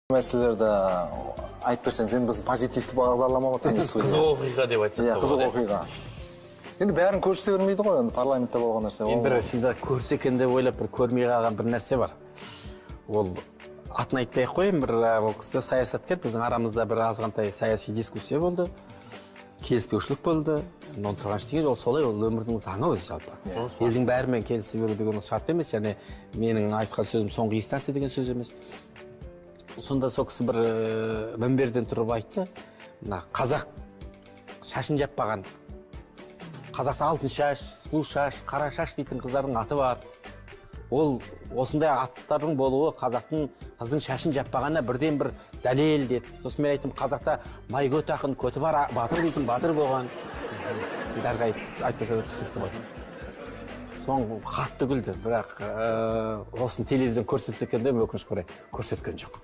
Мәселелерді айтып берсеңіз. Енді біз позитивті бағдарлама ғой. Қызық оқиға деп айтсақ иә та қызық болады. Оқиға. Енді бәрін көрсете бермейді ғой, енді парламентте болған нәрсе. Мен бір шынында көрсе екен деп ойлап, бір көрмей қалған бір нәрсе бар. Ол атын айтпай ақ қояйын, бір ол кісі саясаткер. Біздің арамызда бір азғантай саяси дискуссия болды, келіспеушілік болды. Енді оны тұрған ештеңе жоқ, ол солай, ол өмірдің заңы өзі. Жалпы елдің бәрімен келісе беру деген ол шарт емес және менің айтқан сөзім соңғы инстанция деген сөз емес. Сонда сол кісі бір мінберден тұрып айтты: мына қазақ шашын жаппаған, қазақта алтын шаш, сұлу шаш, қара шаш дейтін қыздардың аты бар, ол осындай аттардың болуы қазақтың қыздың шашын жаппағанына бірден бір дәлел деді. Сосын мен айттым: қазақта Майкөт ақын, көті бар батыр дейтін батыр болған. Дәргі айтпаса да түсінікті ғой. Соң қатты күлді, бірақ осыны телевизордан көрсетсе екен деп, өкінішке орай, көрсеткен жоқ.